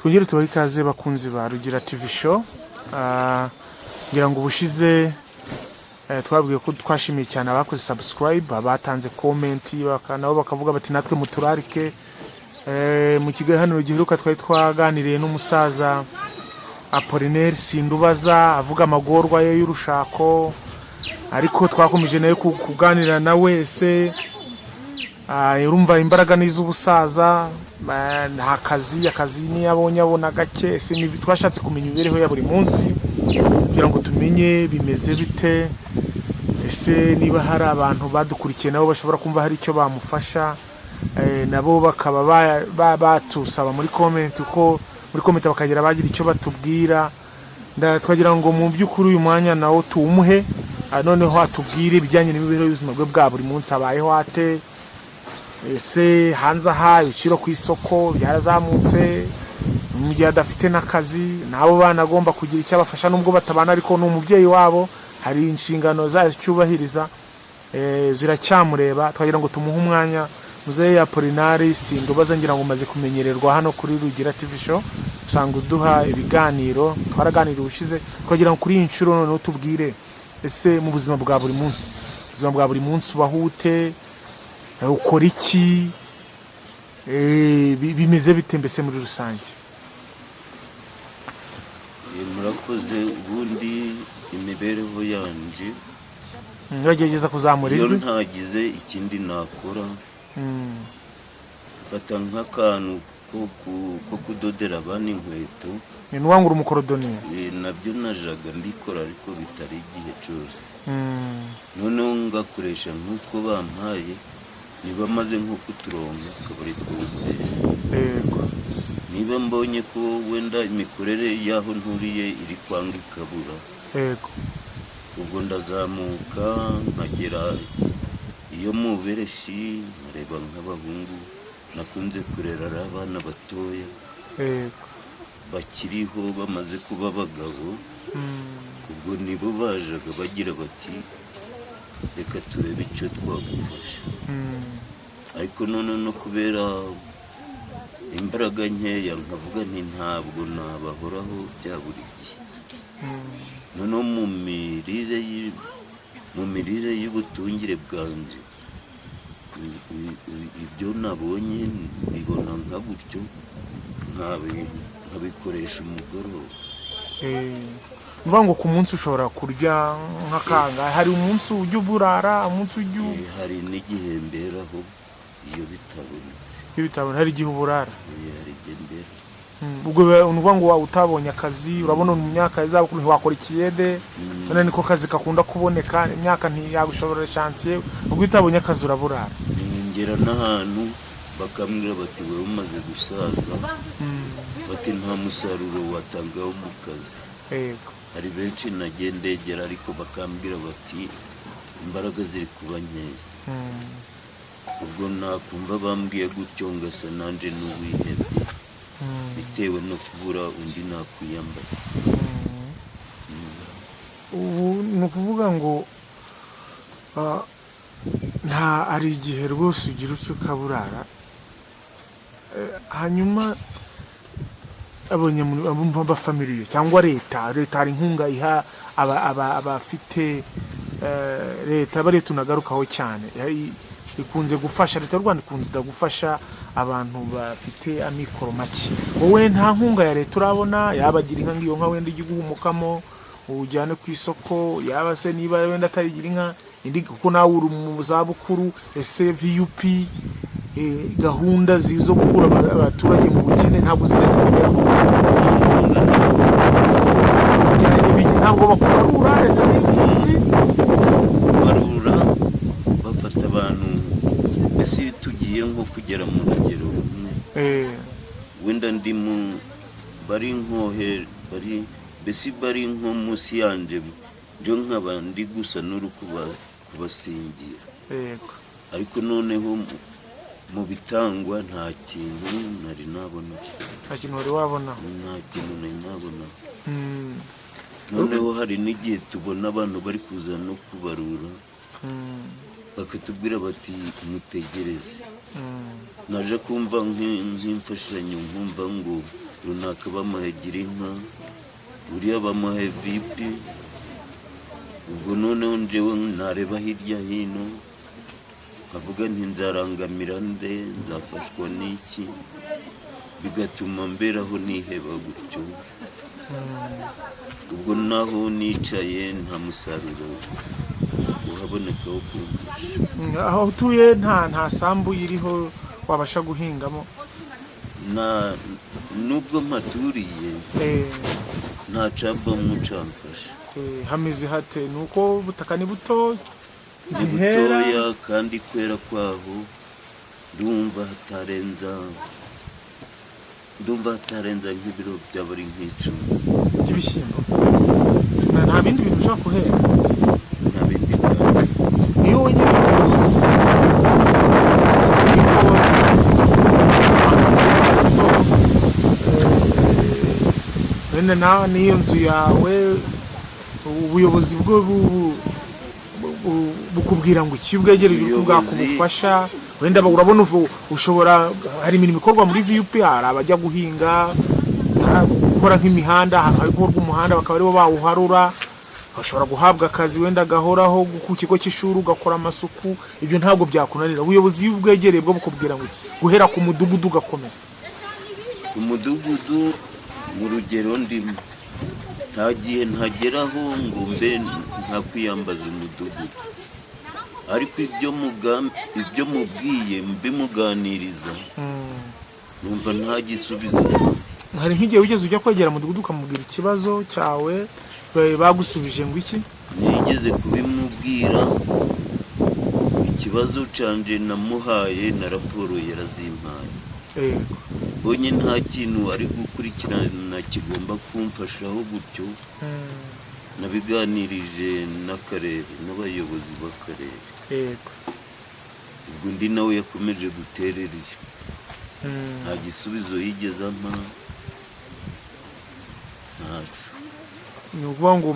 Twongere tubahe ikaze, bakunzi ba Rugira TV Show. Ngira ngo ubushize twabwiye ko twashimiye cyane abakoze subscribe, abatanze comment, nabo bakavuga bati: "Natwe muturarike." Mu kiganiro giheruka twari twaganiriye n'umusaza Apollinaire Sindubaza, avuga amagorwa ye y'urushako, ariko twakomeje nawe kuganira nawe. Ese urumva imbaraga ni iz'ubusaza, nta kazi, akazi niyo abonye abona gake. Ese twashatse kumenya imibereho ya buri munsi kugira ngo tumenye bimeze bite, ese niba hari abantu badukurikiye nabo bashobora kumva hari icyo bamufasha, nabo bakaba batusaba muri comment, uko muri comment bakagira bagira icyo batubwira. Twagira ngo mu by'ukuri uyu mwanya nawo tuwumuhe, noneho atubwire ibijyanye n'imibereho y'ubuzima bwe bwa buri munsi. Abayeho ate? Ese hanze aha ibiciro ku isoko byarazamutse, mu gihe adafite n'akazi, n'abo bana agomba kugira icyo abafasha, nubwo batabana ariko ni umubyeyi wabo, hari inshingano zayo cyubahiriza, ziracyamureba. Twagira ngo tumuhe umwanya. Muzehe Apolinari Sindubaza, ngira ngo umaze kumenyererwa hano kuri Rugira TV Show, usanga uduha ibiganiro, twaraganiriye ubushize. Twagira ngo kuri iyi nshuro noneho tubwire, ese mu buzima bwa buri munsi, ubuzima bwa buri munsi ubaho ute? Ukora iki? Bimeze bite mbese muri rusange? Murakoze. Ubundi imibereho yanjye, Uragerageza kuzamura iyo ijwi. ntagize ikindi nakora, mfata nk'akantu ko kudodera abana inkweto. Ni nuwangura umukorodoniye? Nabyo najaga mbikora, ariko bitari igihe cyose. Noneho ngakoresha nk'utwo bampaye, niba maze nko kuturonka akaba ari two nkoresha. Niba mbonye ko wenda imikorere y'aho nturiye iri kwanga ikabura, ubwo ndazamuka nkagera iyo mu bereshi, nkareba nk'abahungu nakunze kurera ari abana batoya bakiriho bamaze kuba abagabo. Ubwo nibo bajaga bagira bati: "Reka turebe icyo twagufasha." Ariko none no kubera imbaraga nkeya, nkavuga nti ntabwo nabahoraho bya buri gihe. Noneho mu mirire y'ubutungire bwanjye, ibyo nabonye mbibona nka gutyo, nkabikoresha umugoroba. Ni ukuvuga ngo ku munsi ushobora kurya nk'akangahe? Hari umunsi ujya uburara, umunsi ujya Hari n'igihe mberaho iyo bitabonetse. Iyo bitabona, hari igihe uburara? Hari igihe mbera. Ubwo ni ukuvuga ngo waba utabonye akazi, urabona mu myaka y'izabukuru ntiwakora ikiyede, none niko kazi kakunda kuboneka, imyaka ntiyagushobora chantier, ubwo iyo utabonye akazi uraburara. Ngera n'ahantu bakambwira bati: "Wowe umaze gusaza," bati: "nta musaruro watangaho mu kazi." Hari benshi nagiye ndegera, ariko bakambwira bati: "Imbaraga ziri kuba nkeya." Ubwo nakumva bambwiye gutyo, ngasa nanjye n'uwihebye, bitewe no kubura undi nakwiyambaza. Ubu ni ukuvuga ngo nta hari igihe rwose ugira utyo ukaburara. Hanyuma abafamiliye cyangwa leta hari inkunga iha abafite, leta bariya tunagarukaho cyane, ikunze gufasha, Leta y'u Rwanda ikunda gufasha abantu bafite amikoro make. Wowe nta nkunga ya leta urabona, yaba gira inka, ngiyo nka wenda ijya iguhumukamo ujyane ku isoko, yaba se niba wenda atarigira inka indi, kuko nawe uri mu zabukuru. Ese VUP, gahunda zo gukura abaturage mu bukene ntabwo zigeze kugeraho? Ntabwo bakubarura? Leta ntibizi? Barura, bafata abantu, mbese iyo tugiye nko kugera mu rugero rumwe, wenda ndi mu bari nkohe bari, mbese bari nko munsi yanje, njo nkaba ndi gusa n'uri kubasingira. Ariko noneho mu bitangwa nta kintu nari nabona. Nta kintu wari wabona? Nta kintu nari nabona. Noneho hari n'igihe tubona abantu bari kuza no kubarura, bakatubwira bati: "Mutegereze." Naje kumva nk'imfashanyo, nkumva ngo runaka bamuhe Girinka, uriya bamuhe VUP. Ubwo noneho njyewe nareba hirya hino nkavuga nti: "Nzarangamira nde? Nzafashwa n'iki?" Bigatuma mberaho niheba gutyo. Ubwo naho nicaye nta musaruro uhaboneka wo kumfasha. Aho utuye nta sambu iriho wabasha guhingamo? Na nubwo mpaturiye, nta cavamo camfasha. Hameze hate? Ni uko ubutaka ni buto? Ni ntihera? Butoya, kandi kwera kwaho ndumva hatarenza nk'ibiro byaba ari nk'icumi. By'ibishyimbo? Nta bindi bintu ushobora kuhera? Nta bindi byaba. Niyo wenyine ubuyobozi niko wenda n'iyo nzu yawe, ubuyobozi bwo bukubwira ngo iki bwegereje uko bwakubufasha? Wenda urabona ushobora, hari imirimo ikorwa muri VUP, hari abajya guhinga, hari gukora nk'imihanda, ahantu hari gukorwa umuhanda bakaba aribo bawuharura, bashobora guhabwa akazi wenda gahoraho ku kigo cy'ishuri, ugakora amasuku. Ibyo ntabwo byakunanira. Ubuyobozi iyo ubwegereye bwo bukubwira ngo iki, guhera ku mudugudu ugakomeza? Ku mudugudu, mu rugero ndimo, nta gihe ntageraho ngo mbe ntakwiyambaza umudugudu, ariko ibyo mubwiye mbimuganiriza, numva nta gisubizo. Hari nk'igihe wigeze ujya kwegera umudugudu ukamubwira ikibazo cyawe, bagusubije ngo iki? Nigeze kubimubwira ikibazo canje, namuhaye na raporo yarazimpaye. Mbonye nta kintu ari gukurikirana kigomba kumfashaho gutyo, nabiganirije n'akarere, n'abayobozi b'akarere. Ubwo undi nawe yakomeje guterera iyo, nta gisubizo yigeze ampa, ntaco. Ni ukuvuga ngo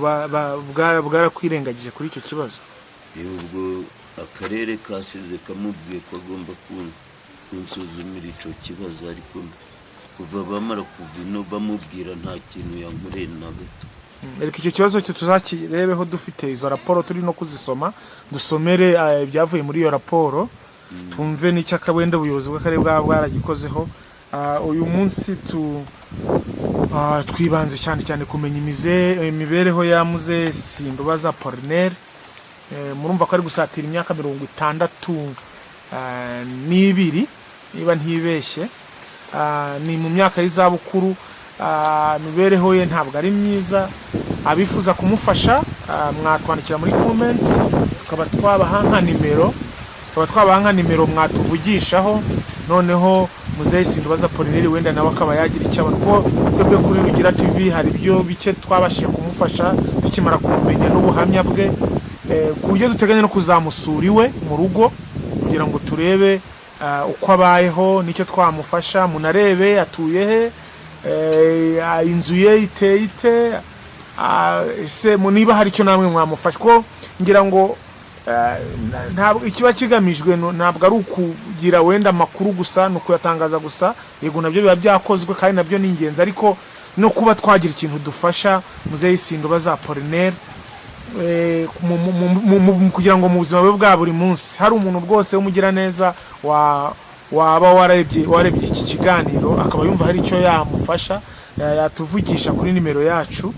bwarakwirengagije kuri icyo kibazo? Ubwo akarere kasize kamubwiye ko agomba kunsuzumira ico kibazo, ariko kuva bamara kuva ino bamubwira, nta kintu yankoreye na gato. Reka icyo kibazo cyo tuzakirebeho dufite izo raporo, turi no kuzisoma, dusomere ibyavuye muri iyo raporo, twumve n'icyo wenda ubuyobozi bw'akarere bwaba bwaragikozeho. Uyu munsi twibanze cyane cyane kumenya imibereho ya muzehe Sindubaza Apollinaire. Murumva ko ari gusatira imyaka 62 niba ntibeshye. Ni mu myaka y'izabukuru. Imibereho ye ntabwo ari myiza. Abifuza kumufasha, mwatwandikira muri comment, tukaba twabaha nka nimero mwatuvugishaho, noneho muzehe Sindubaza Apollinaire wenda nawe akaba yagira icyo abona, kuko twebwe kuri Rugira TV hari ibyo bike twabashije kumufasha tukimara kumumenya n'ubuhamya bwe, ku buryo duteganya no kuzamusura iwe mu rugo kugira ngo turebe uko abayeho n'icyo twamufasha. Munarebe atuye he, inzu ye iteye ite, ese niba hari icyo namwe mwamufasha, kuko ngira ngo ntabwo ikiba kigamijwe ntabwo ari ukugira wenda amakuru gusa, ni ukuyatangaza gusa. Yego, nabyo biba byakozwe kandi nabyo ni ingenzi, ariko no kuba twagira ikintu dufasha muzehe Sindubaza Apollinaire kugira ngo mu buzima bwe bwa buri munsi, hari umuntu rwose w'umugiraneza waba warebye iki kiganiro akaba yumva hari icyo yamufasha, yatuvugisha kuri nimero yacu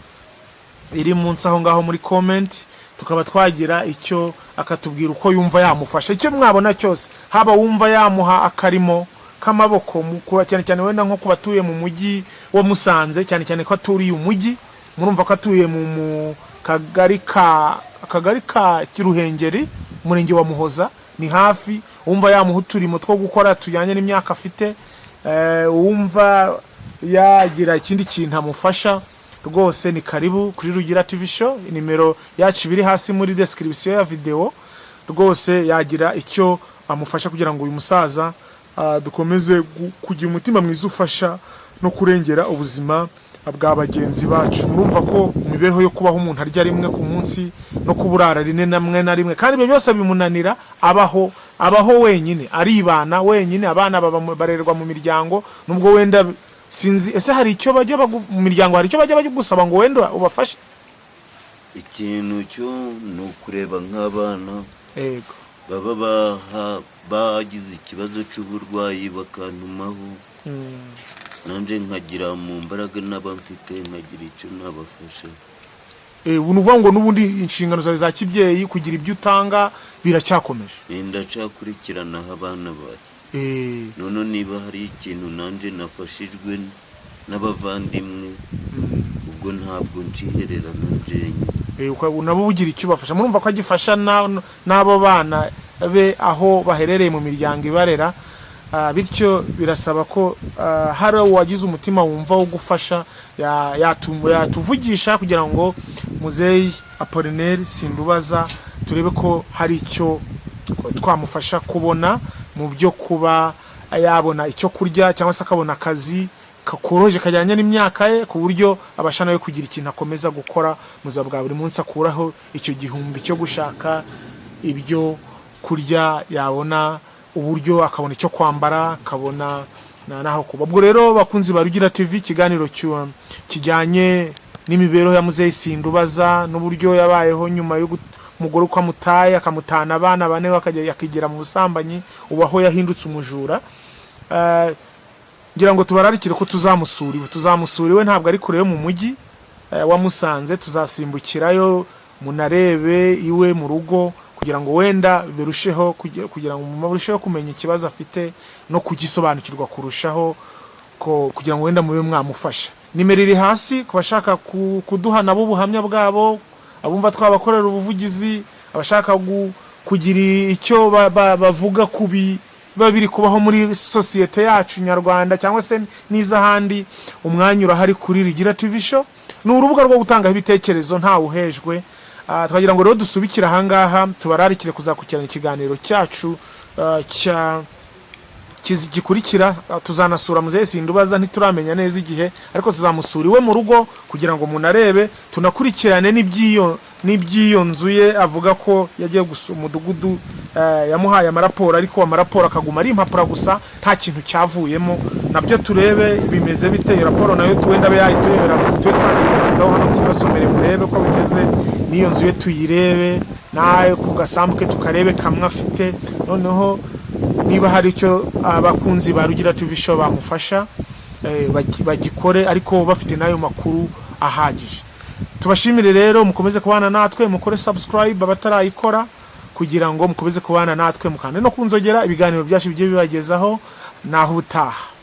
iri munsi aho ngaho muri comment, tukaba twagira icyo akatubwira uko yumva yamufasha, icyo mwabona cyose, haba wumva yamuha akarimo k'amaboko, cyane cyane wenda nko ku batuye mu mujyi wa Musanze, cyane cyane ko aturiye umujyi. Murumva ko atuye mu kagari ka Kiruhengeri, umurenge wa Muhoza, ni hafi. Wumva yamuha uturimo two gukora tujyanye n'imyaka afite, wumva yagira ikindi kintu amufasha, rwose ni karibu kuri Rugira TV Show. Nimero yacu ibiri hasi muri description ya video. Rwose yagira icyo amufasha kugira ngo uyu musaza, dukomeze kugira umutima mwiza ufasha no kurengera ubuzima bwa bagenzi bacu. Murumva ko imibereho yo kubaho umuntu arya rimwe ku munsi no kuburara rimwe na rimwe, kandi ibyo byose bimunanira abaho. Abaho wenyine, aribana wenyine, abana barererwa mu miryango, nubwo wenda sinzi ese hari icyo bajya mu miryango, hari icyo bajya bagusaba ngo wenda ubafashe? Ikintu cyo ni ukureba nk'abana baba bagize ikibazo cy'uburwayi bakantumaho, nanjye nkagira mu mbaraga n'aba mfite nkagira icyo nabafasha. Ubu ni ukuvuga ngo n'ubundi inshingano zawe za kibyeyi, kugira ibyo utanga, biracyakomeje. Ndacyakurikiranaho abana bari. None niba hari ikintu nanjye nafashijwe n'abavandimwe, ubwo ntabwo nshihererana njyenyine. Nabo ugira icyo ubafasha. Murumva ko agifasha n'abo bana be aho baherereye mu miryango ibarera. Bityo birasaba ko hari uwagize umutima wumva wo gufasha yatuvugisha kugira ngo muzeyi Apollinaire Sindubaza turebe ko hari icyo twamufasha kubona mu byo kuba yabona icyo kurya, cyangwa se akabona akazi koroheje kajyanye n'imyaka ye, ku buryo abasha nawe kugira ikintu akomeza gukora mu buzima bwa buri munsi, akuraho icyo gihumbi cyo gushaka ibyo kurya, yabona uburyo akabona icyo kwambara, akabona n'aho kuba. Ubwo rero bakunzi ba Rugira TV, ikiganiro kijyanye n'imibereho ya muzeyi Sindubaza n'uburyo yabayeho nyuma yo umugore uko amutaye, akamutana abana bane, bakajya yakigira mu busambanyi, ubu aho yahindutse umujura. Ngira ngo tubararikire ko tuzamusura iwe. Tuzamusura iwe, ntabwo ari kure yo mu mujyi wa Musanze. Tuzasimbukirayo munarebe iwe mu rugo, kugira ngo wenda birusheho kugira ngo murusheho kumenya ikibazo afite no kugisobanukirwa kurushaho, ko kugira ngo wenda mube mwamufasha. Nimero iri hasi ku bashaka kuduha nabo ubuhamya bwabo, abumva twabakorera ubuvugizi, abashaka kugira icyo bavuga ku biba biri kubaho muri sosiyete yacu nyarwanda cyangwa se n'iz'ahandi. Umwanya urahari kuri Rugira TV Show, ni urubuga rwo gutangaho ibitekerezo, ntawe uhejwe. Twagira ngo rero dusubikire ahangaha, tubararikire kuzakurikirana ikiganiro cyacu cya gikurikira. Tuzanasura muzehe Sindubaza, ntituramenya neza igihe, ariko tuzamusura iwe mu rugo kugira ngo munarebe, tunakurikirane n'iby'iyo nzu ye avuga ko yagiye gusa umudugudu yamuhaye amaraporo, ariko amaraporo akaguma ari impapuro gusa, nta kintu cyavuyemo. Nabyo turebe bimeze bite. Iyo raporo nayo wenda abe yayiturebera, tube twanayibagezaho hano, tuyibasomere murebe ko bimeze, n'iyo nzu ye tuyirebe, nayo ku gasambu ke tukarebe kamwe afite. Noneho niba hari icyo abakunzi ba Rugira TV Show bamufasha, bagikore, ariko bafite n'ayo makuru ahagije. Tubashimire rero, mukomeze kubana natwe, mukore subscribe abatarayikora kugira ngo mukomeze kubana natwe, mukande no kunzogera, ibiganiro byacu bijye bibagezaho. Naho ubutaha.